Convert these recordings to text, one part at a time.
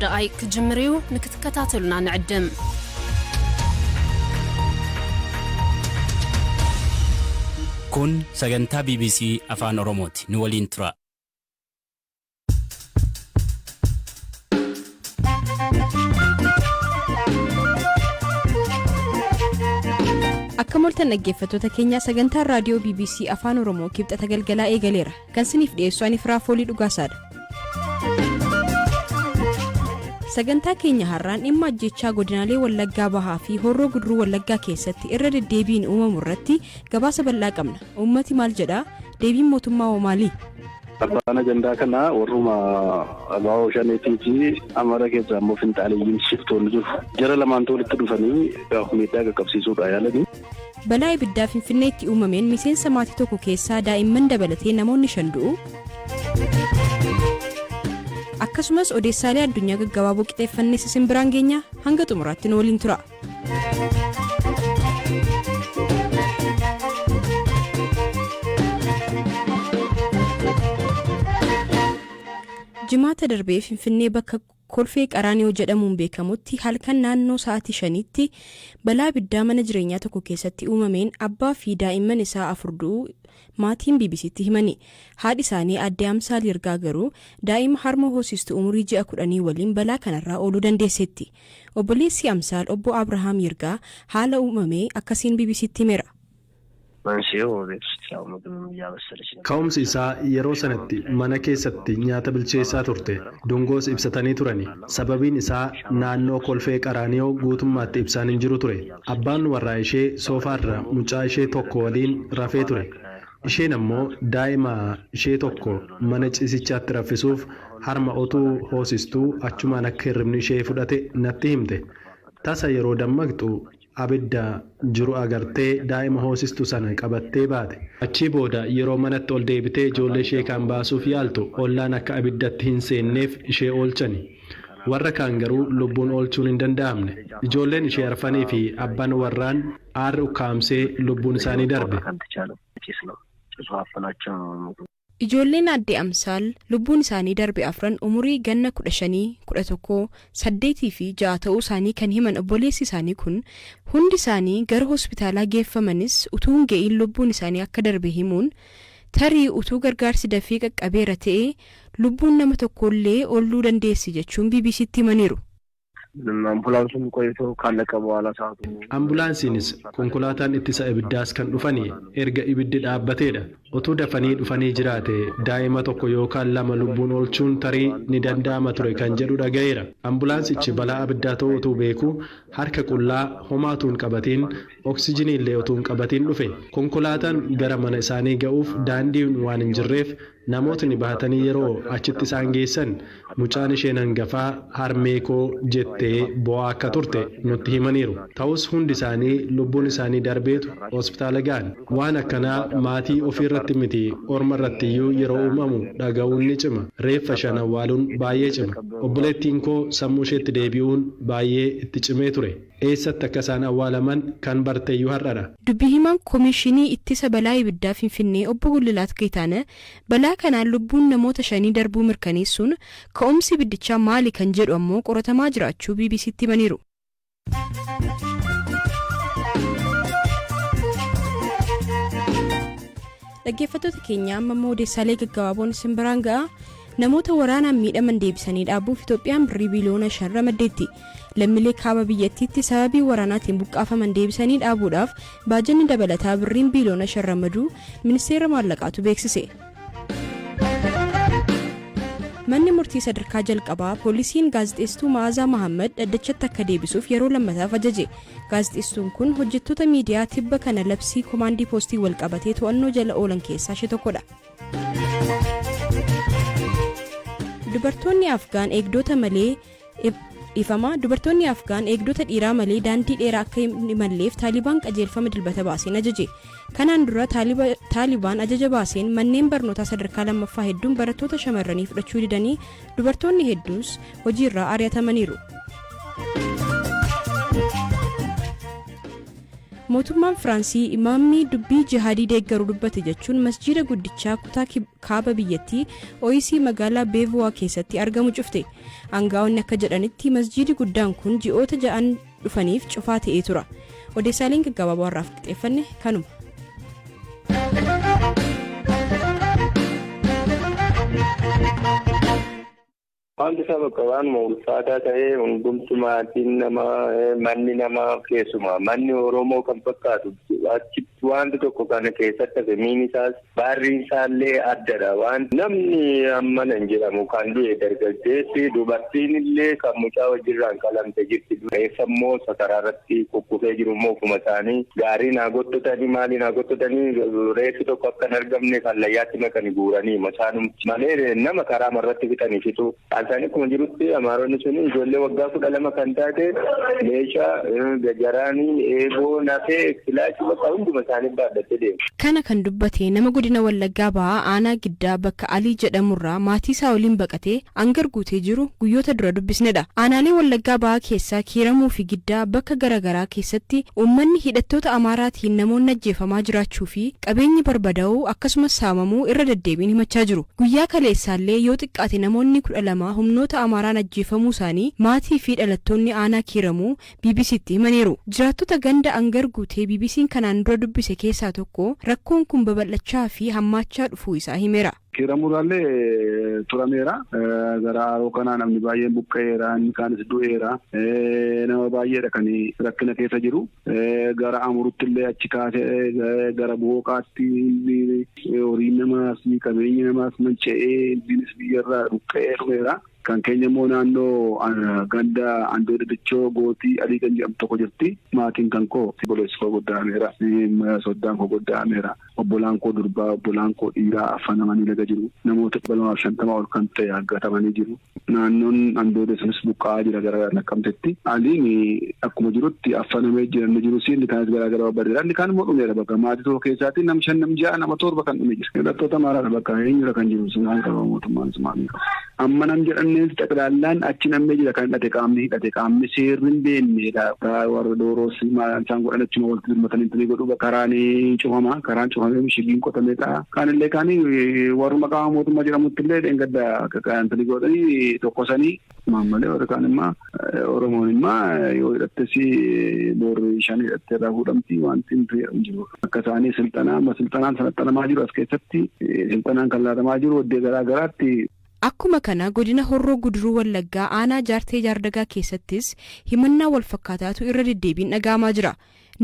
ደቓይቅ ክጅምር እዩ፣ ንክትከታተሉና ንዕድም። Kun sagantaa BBC Afaan Oromooti. Nu waliin tura. Akka moltan dhaggeeffattoota keenyaa, sagantaan raadiyoo BBC Afaan Oromoo Kibxata galgalaa eegaleera. Kan siniif dhiyeessu ani Firaafoolii Dhugaasaadha. Sagantaa keenya har'aan dhimma ajjechaa godinaalee Wallaggaa Bahaa fi Horroo Guduruu Wallaggaa keessatti irra deddeebiin uumamu irratti gabaasa bal'aa qabna. Uummati maal jedhaa? Deebiin mootummaa hoo maali? Abbaan ajandaa kanaa warruma ABO Shaneetii fi Amara keessaa immoo finxaaleyyiin shiftoonni jiru. Jara lamaantu walitti dhufanii miidhaa qaqqabsiisuudha yaalanii. Balaa ibiddaa Finfinneetti uumameen miseensa maatii tokko keessaa daa'imman dabalatee namoonni 5 du'u. Akkasumas odeessaalee addunyaa gaggabaaboo qixeeffannees isin biraan geenya, hanga xumuraatti nu waliin tura. Jimaata darbee Finfinnee bakka Kolfee Qaraaniyoo jedhamuun beekamutti halkan naannoo sa'aatii 5tti balaa ibiddaa mana jireenyaa tokko keessatti uumameen abbaa fi daa'imman isaa 4 du'uu maatiin BBCtti himani. Haadhi isaanii Aadde Amsaal Yirgaa garuu daa'ima harma hoosistu umurii ji'a kudhanii waliin balaa kanarraa ooluu dandeesseetti. Obboleessi Amsaal Obbo Abrahaam Yirgaa haala uumame akkasiin BBCtti himeera. መንስኤው ቤት ውስጥ ያው ምግብም እያበሰለች ነበር። Ka'umsi isaa yeroo sanatti mana keessatti nyaata bilcheessaa turte. Dungoos ibsatanii turani. Sababiin isaa naannoo Kolfee Qaraaniyoo guutummaatti ibsaan hin jiru ture. Abbaan warraa ishee soofaarra mucaa ishee tokko waliin rafee ture. Isheen ammoo daa'ima ishee tokko mana ciisichaatti raffisuuf harma otuu hoosistuu achumaan akka hirribni ishee fudhate natti himte. Tasa yeroo dammaqxu abidda jiru agartee daa'ima hoosistu sana qabattee baate. Achii booda yeroo manatti ol deebitee ijoollee ishee kaan baasuuf yaaltu ollaan akka abiddatti hin seenneef ishee oolchani. Warra kaan garuu lubbuun oolchuun hin danda'amne. Ijoolleen ishee arfanii fi abbaan warraan aarri ukkaamsee lubbuun isaanii darbe. ጭሱ አፈናቸው ነው። Ijoolleen Aadde Amsaal lubbuun isaanii darbe afran umurii ganna 15, 11, 8 fi 6 ta'uu isaanii kan himan obboleessi isaanii kun, hundi isaanii gara hospitaalaa geeffamanis utuu hin ga'iin lubbuun isaanii akka darbe himuun, tarii utuu gargaarsi dafee qaqqabeera ta'ee lubbuun nama tokkollee ooluu dandeessi jechuun BBCtti himaniiru. አምቡላንሱም ቆይቶ ካለቀ በኋላ ሰዓቱ Ambulaansiinis konkolaataan ittisa ibiddaas kan dhufanii erga ibiddi dhaabbateedha. Utuu dafanii dhufanii jiraate daa'ima tokko yookaan lama lubbuun oolchuun tarii ni danda'ama ture kan jedhu dhaga'eera. Ambulaansichi balaa abiddaa ta'uu utuu beekuu harka qullaa homaa utuu hin qabatiin, oksijinii illee utuu hin qabatiin dhufe. Konkolaataan gara mana isaanii ga'uuf daandiin waan hin jirreef namootni baatanii yeroo achitti isaan geessan mucaan isheen hangafaa harmee koo jettee boo'aa akka turte nutti himaniiru. Ta'us hundi isaanii lubbuun isaanii darbeetu hospitaala ga'an. Waan akkanaa maatii ofii irratti miti orma irratti iyyuu yeroo uumamu dhaga'uun ni cima. Reeffa shan awwaaluun baay'ee cima. Obboleettiin koo sammuu isheetti deebi'uun baay'ee itti cimee ture. Eessatti akka isaan awwaalaman kan barteeyyuu har'adha. Dubbi himaan Koomishinii Ittisa Balaa Ibiddaa Finfinnee Obbo Gullilaat Geetaaneh balaa kanaan lubbuun namoota shanii darbuu mirkaneessuun, ka'umsi ibiddichaa maali kan jedhu ammoo qoratamaa jiraachuu BBCtti himaniiru. Dhaggeeffattoota keenya, amma immoo odeessaalee gaggabaaboon isin biraan ga'a. Namoota waraanaan miidhaman deebisanii dhaabuuf Itoophiyaan birrii biiliyoona 5 ramaddeetti. Lammiilee kaaba biyyattiitti sababii waraanaatiin buqqaafaman deebisanii dhaabuudhaaf baajanni dabalataa birriin biiliyoona 5 ramaduu ministeera maallaqaatu beeksise. Manni murtii sadarkaa jalqabaa poolisiin gaazexeessituu Ma'aazaa Mahammad dhaddachatti akka deebisuuf yeroo lammataaf ajaje. Gaazexeessituun kun hojjettoota miidiyaa tibba kana labsii komaandii poostii wal qabatee to'annoo jala oolan keessaa ishee tokkodha. Dubartoonni Afgaan eegdota malee ifama Dubartoonni Afgaan eegdota dhiiraa malee daandii dheeraa akka hin imalleef Taalibaan qajeelfama Dilbata baaseen ajaje. Kanaan dura Taalibaan ajaja baaseen manneen barnootaa sadarkaa lammaffaa hedduun barattoota shamarranii fudhachuu didanii, dubartoonni hedduus hojiirraa ari'atamaniiru. Mootummaan Firaansii imaamni dubbii jihaadii deeggaru dubbate jechuun masjiida guddichaa kutaa kaaba biyyattii Ooyisii magaalaa Beevuwaa keessatti argamu cufte. Aangaa'onni akka jedhanitti masjiidi guddaan kun ji'oota 6n dhufaniif cufaa ta'ee tura. Odeessaaleen gaggabaaboo har'aaf qixeeffanne kanuma. Wanti isaa bakka waanuma ulfaataa ta'ee hundumtu maatiin namaa, manni namaa, keessumaa manni Oromoo kan fakkaatu achitti wanti tokko kana keessatti hafe, miini isaas baarriin isaallee addadha. Waan namni hammana hin jedhamu kan du'e, dargaggeessi, dubartiin illee kan mucaa wajjirraan qalamte jirti. Reeffa immoo sakaraa irratti kukkufee jiru immoo ofuma isaanii gaarii naa gottotanii, maalii naa gottotanii, reeffi tokko akka hin argamne kallayyaatti makanii guuranii isaanumti malee nama karaa irratti fixanii fixu. Isaan akkuma jirutti Amaaronni suni ijoollee waggaa 12 kan taate meeshaa gajaraanii, eeboo, nafee, filaashii, bakka hunduma isaanii baadhattee deemu. Kana kan dubbate nama godina Wallaggaa Bahaa aanaa Giddaa bakka Alii jedhamurraa maatii isaa waliin baqatee Angar Guutee jiru guyyoota dura dubbisnedha. Aanaalee Wallaggaa Bahaa keessaa Kiiramuu fi Giddaa bakka garaagaraa keessatti uummanni hidhattoota Amaaraatiin namoonni ajjeefamaa jiraachuu fi qabeenyi barbadaa'uu akkasumas saamamuu irra deddeebiin himachaa jiru. Guyyaa kaleessaallee yoo xiqqaate namoonni 12 humnoota Amaaraan ajjeefamuu isaanii maatii fi dhalattoonni aanaa Kiiramuu BBCtti himaniiru. Jiraattota ganda Angar Guutee BBC'n kanaan dura dubbise keessaa tokko rakkoon kun babal'achaa fi hammaachaa dhufuu isaa himeera. Kiiramuurraallee turameera. Gara haroo kanaa namni baay'een buqqa'eera. Inni kaanis du'eera. Nama baay'eedha kan rakkina keessa jiru. Gara Amurutti illee achi kaasee gara Booqaatti horiin namaas qabeenyi namaas manca'ee, innis biyyarraa buqqa'ee dhumeera. Kan keenya immoo naannoo ganda Andoo Didichoo Gootii Alii kan jedhamtu tokko jirti. Maatiin kan koo, obboleessi koo goddaameera. Soddaan koo goddaameera. Obbolaan koo durbaa, obbolaan koo dhiiraa affanamanii laga jiru. Namoota 250 ol kan ta'e argatamanii jiru. Naannoon Andoodee sunis buqqa'aa jira gara Naqqamtetti. Aliin akkuma jirutti affanamee jira, inni jirus inni kaanis garaa gara babbadeera. Inni kaan immoo dhumeera, bakka maatii tokko keessaatii nam shan, nam ja'a, nama torba kan dhume jira. Hidhattoota Amaaraadha, bakka eenyudha kan jiru, sumaan qaba, mootummaan sumaan qaba. Amma nam jedhamnees xaqilaallaan achi nammee jira kan hidhate, qaamni hidhate, qaamni seerri hin beeknedha. Warra dooroos isaan godhan achuma walitti birmatanii itti godhu, karaan cufama, karaan cufamee mishigiin qotamee ta'a. Kaanillee kaanii warruma qaama mootummaa jedhamutti illee dheengadda kan godhanii tokkosanii maammalee, warra kaan immoo Oromoon immoo yoo hidhattes boorri shan hidhattee irraa fuudhamti, wanti hin fayyadamu jiru. Akka isaanii silxanaa amma silxanaan sanaxxanamaa jiru, as keessatti silxanaan kan laatamaa jiru iddoo garaa garaatti. Akkuma kana godina Horroo Guduruu Wallaggaa aanaa Jaartee Jaardagaa keessattis himannaa wal fakkaataatu irra deddeebiin dhaga'amaa jira.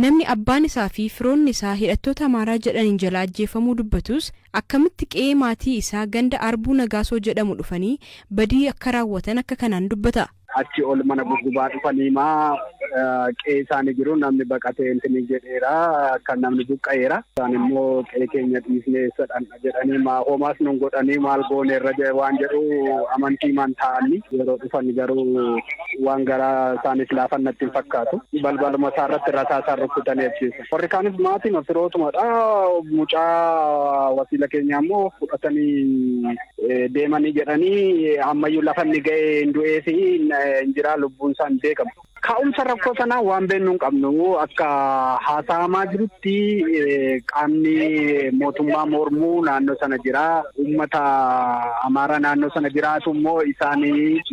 Namni abbaan isaa fi firoonni isaa hidhattoota Amaaraa jedhaniin jala ajjeefamuu dubbatus akkamitti qe'ee maatii isaa ganda Arbuu Nagaasoo jedhamu dhufanii badii akka raawwatan akka kanaan dubbata. Achi ol mana guggubaa dhufanii maa qe'ee isaanii jiru, namni baqatee intini jedheera, kan namni buqqa'eera. Isaan immoo qe'ee keenya dhiisnee eessa jedhanii, maa homaas nun godhanii, maal gooneerra waan jedhu amantii maan ta'anii yeroo dhufan garuu waan garaa isaanis laafan natti hin fakkaatu. Balbaluma isaa irratti rasaa isaan rukkutanii ajjeesan. Warri kaanis maatima firootumadha. Mucaa wasiila keenya immoo fudhatanii deemanii jedhanii, ammayyuu lafa inni ga'ee hin du'ee fi hin jira, lubbuun isaa hin beekamu. Ka'umsa rakkoo sanaa waan beeknu hin qabnu. Akka haasa'amaa jirutti qaamni mootummaa mormuu naannoo sana jira. Uummata Amaaraa naannoo sana jiraatu immoo isaan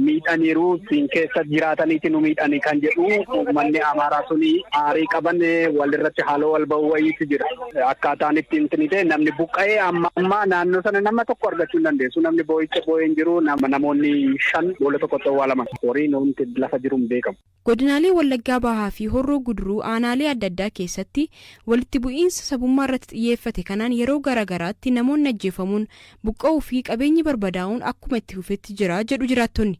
miidhaniiru. Siin keessa jiraataniiti nu miidhanii kan jedhu, uummanni Amaaraa suni aarii qaban walirratti haaloo wal ba'uu wayiitu jira. Akkaataan ittiin ta'e namni buqqa'ee amma ammaa naannoo sana nama tokko argachuu hin dandeessu. Namni boo'icha boo'ee hin jiru. Namoonni shan boolla tokkotti awwaalaman. Horiin wanti lafa jiru hin beekamu. Godinaalee Wallaggaa Bahaa fi Horroo Guduruu aanaalee adda addaa keessatti walitti bu'iinsa sabummaa irratti xiyyeeffate kanaan yeroo garaagaraatti namoonni ajjeefamuun, buqqa'uu fi qabeenyi barbadaa'uun akkuma itti fufetti jira jedhu jiraattonni.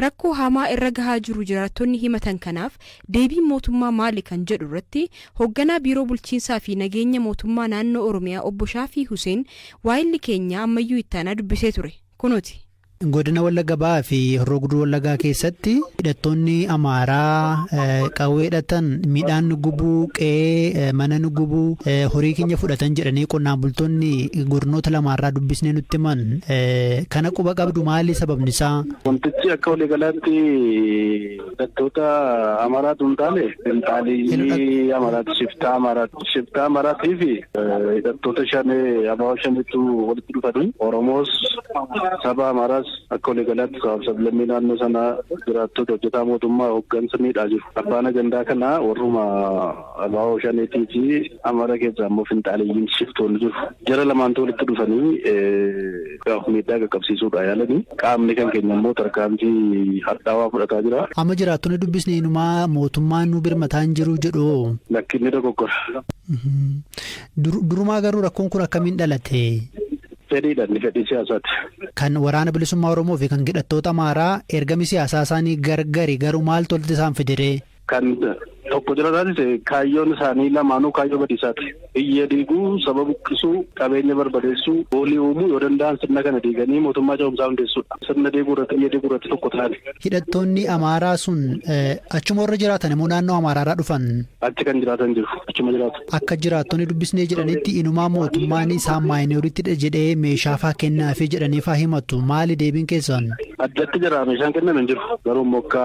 Rakkoo hamaa irra gahaa jiru jiraattonni himatan kanaaf deebiin mootummaa maali kan jedhu irratti hoogganaa biiroo bulchiinsaa fi nageenya mootummaa naannoo Oromiyaa obbo Shaafii Huseen waayilli keenya Ammayyuu Ittaanaa dubbisee ture. Kunooti. Godina Wallagga Bahaa fi Horroo Guduruu Wallaggaa keessatti Hidhattoonni Amaaraa qawwee hidhatan midhaan nu gubuu, qe'ee mana nu gubuu, horii keenya fudhatan jedhanii qonnaan bultoonni godinoota lamaarraa dubbisnee nutti himan. Kana quba qabdu? Maali sababni isaa? Wantichi akka waliigalaatti hidhattoota Amaaraatu hin taane, finxaalii Amaaraati, shiftaa Amaaraati. Shiftaa Amaaraatii fi hidhattoota shanee, ABO shaneetu walitti dhufanii Oromoos saba Amaaraas akka waliigalaatti sabaaf sablammii naannoo sanaa, jiraattota, hojjetaa mootummaa, hooggansa miidhaa jiru. Abbaan ajandaa kanaa warruma ABO shaneetii fi Amaara keessaa immoo finxaaliyyiin shiftoonni jiru. Jara lamaantu walitti dhufanii miidhaa qaqqabsiisuudha yaalanii, qaamni kan keenya immoo tarkaanfii hadhaawaa fudhataa jira. Amma jiraattonni dubbisne inumaa mootummaan nu birmataa hin jiru jedhu. Lakkinni dogoggora. Durumaa garuu rakkoon kun akkamiin dhalate? Fedhiidhaan, fedhii siyaasaati. Kan Waraana Bilisummaa Oromoo fi kan hidhattoota Amaaraa ergami siyaasaa isaanii gargari, garuu maaltu walitti isaan fidere? Kan tokko jira taasise, kaayyoon isaanii lamaanuu kaayyoo badiisaati. Biyya diiguu, saba buqqisuu, qabeenya barbadeessuu, goolii uumuu, yoo danda'an sirna kana diiganii mootummaa ce'umsaa hundeessuudha. Sirna diiguu irratti, biyya diiguu irratti tokko ta'ani. Hidhattoonni Amaaraa sun achuma warra jiraatan immoo naannoo Amaaraarraa dhufan? Achi kan jiraatan jiru. Achuma jiraatu. Akka jiraattonni dubbisnee jedhanitti inumaa mootummaan isaan minority dha jedhee meeshaa faa kennaafii jedhanii faa himatu. Maali deebiin keessan? Addatti jira meeshaan kenname hin jiru. Garuu immoo akka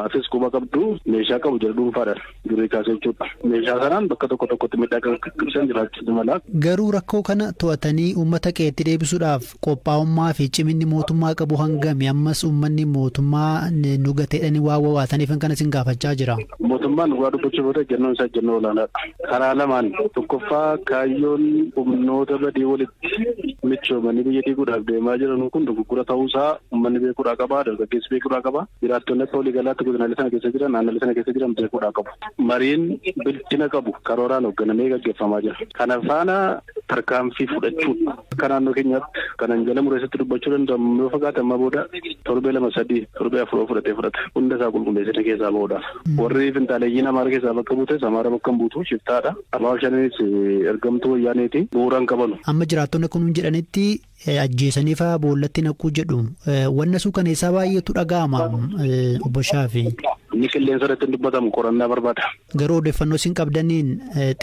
atis quba qabdu meeshaa qabu jira dhuunfaadhaan durii kaasee jechuudha. Meeshaa sanaan bakka tokko tokkotti miidhaa qaqqabsiisan jiraachuu mala. Garuu rakkoo kana to'atanii uummata qe'eetti deebisuudhaaf qophaa'ummaa fi ciminni mootummaa qabu hangami? Ammas uummanni mootummaa nu gateedhanii waa wawaataniif kan isin gaafachaa jira. Mootummaan dhugaa dubbachuuf yoo ta'e, ejjennoon isaa ejjennoo olaanaadha. Karaa lamaan, tokkoffaa kaayyoon humnoota badii walitti michoomanii biyya diiguudhaaf deemaa jiran kun dogoggora ta'uusaa uummanni beekuudhaa qaba, dargaggeessi beekuudhaa qaba. Jiraattonni akka waliigalaatti godinaalee sana keessa jiran, naannolee sana keessa jiran beekuudhaa qabu. Mariin bilchina qabu karooraan hoogganamee gaggeeffamaa jira. Kana faana tarkaanfii fudhachuun akka naannoo keenyaatti kanan jala mureessatti dubbachuu danda'amu, yoo fagaate amma booda torbee 2, 3, torbee 4 fudhatee fudhate hunda isaa qulqulleessine keessaa bahuudhaaf. Warri finxaaleeyyiin Amaara keessaa bakka buutes Amaara bakka hin buutu, shiftaadha. ABO shaneenis ergamtuu Wayyaaneeti, bu'uura hin qabanu. Amma jiraattonni kun jedhanitti ajjeesanii fa'aa boollatti naquu jedhu. Wanna suukaneessaa baay'eetu dhaga'ama, obbo Shaafi. Inni qilleensa irratti hin dubbatamu, qorannaa barbaada. Garuu odeeffannoo isin qabdaniin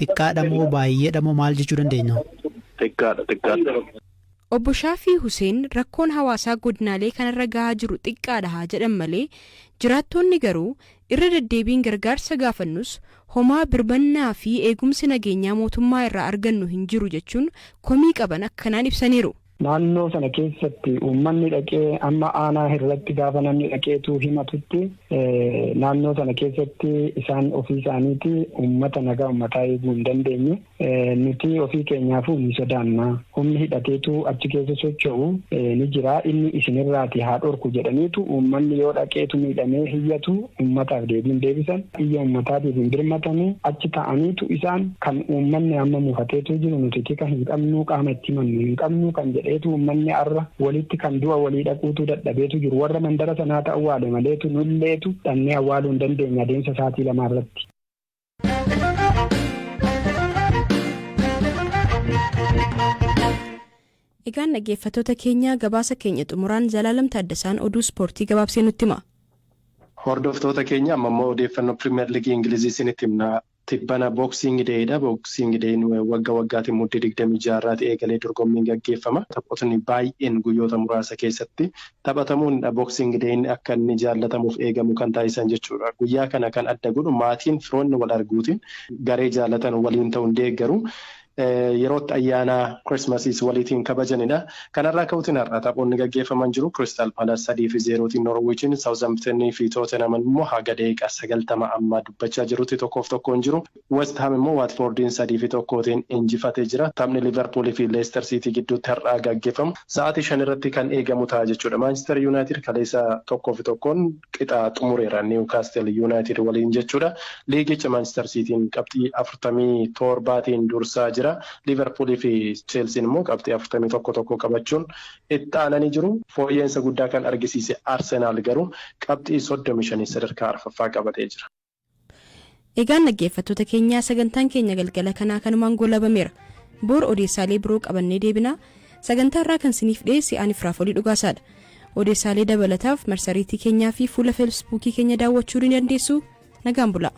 xiqqaadha moo baay'eedha moo maal jechuu dandeenya? Xiqqaadha, xiqqaadha. Obbo Shaafii Huseen rakkoon hawaasaa godinaalee kanarra gahaa jiru xiqqaadha haa jedhan malee, jiraattonni garuu irra deddeebiin gargaarsa gaafannus homaa birmannaa fi eegumsi nageenyaa mootummaa irraa argannu hin jiru jechuun komii qaban akkanaan ibsaniiru. Naannoo sana keessatti uummanni dhaqee, amma aanaa irratti gaafa namni dhaqeetu himatutti, naannoo sana keessatti isaan ofii isaaniiti uummata nagaa uummataa eeguu hin dandeenye. Nuti ofii keenyaafuu ni sodaanna. Humni hidhateetu achi keessa socho'u ni jira. Inni isinirraati haa dhorku jedhaniitu uummanni yoo dhaqeetu miidhamee hiyyatu uummataaf deebiin deebisan. Iyya uummataatiif hin birmatanii, achi ta'aniitu isaan kan uummanni amma mufateetu jiru, nuti tika hin qabnu, qaama itti himannu hin qabnu kan jedheetu uummanni arra walitti kan du'a walii dhaquutu dadhabeetu jiru. Warra mandara sanaa ta'uu waale maleetu nulleetu dhannee awwaaluu hin dandeenye adeemsa sa'aatii 2 irratti. Egaan dhaggeeffattoota keenya, gabaasa keenya xumuraan Zalaalam Taaddasaan oduu ispoortii gabaabsee nutti hima. Hordoftoota keenya, amma immoo odeeffannoo Pirimeer Liigii Ingilizii isinitti himna. Tibbana Boxing Day dha. Boxing Day n wagga waggaatiin Muddee 26rraati eegalee dorgommiin gaggeeffama. Taphootni baay'een guyyoota muraasa keessatti taphatamuun Boxing Day n akka inni jaallatamuuf eegamu kan taasisan jechuudha. Guyyaa kana kan adda godhu maatiin, firoonni wal arguutiin garee jaallatan waliin ta'uun deeggaru. Yerootti ayyaana Kirismasiis waliitiin kabajanidha. Kanarraa ka'uutiin har'a taphoonni gaggeeffaman jiru. Crystal Palace 3-0tiin Norwichiin, Southamptonii fi Tottenham immoo haga daqiiqaa 90 amma dubbachaa jirutti 1-1n jiru. West Ham immoo Watfordiin 3-1tiin injifatee jira. Taphni Liverpool fi Leicester City gidduutti har'a gaggeeffamu sa'aatii 5 irratti kan eegamu ta'a jechuudha. Manchester United kaleessa 1-1n qixa xumureera Newcastle United waliin jechuudha. Liigicha Manchester Cityin qabxii 47tiin dursaa jira. Liverpool fi Chelsea immoo qabxii 41 tokko qabachuun itti aananii jiru. Fooyya'insa guddaa kan argisiise Arsenaal garuu qabxii 35 sadarkaa arfaffaa qabatee jira. Egaan dhaggeeffattoota keenyaa, sagantaan keenya galgala kanaa kanumaan goolabameera. Boor odeessaalee biroo qabannee deebinaa. Sagantaa irraa kan siniif dhiyeesse ani Firaafolii Dhugaasaadha. Odeessaalee dabalataaf marsariitii keenyaa fi fuula Feesbuukii keenya daawwachuu ni dandeessu. Nagaan bulaa.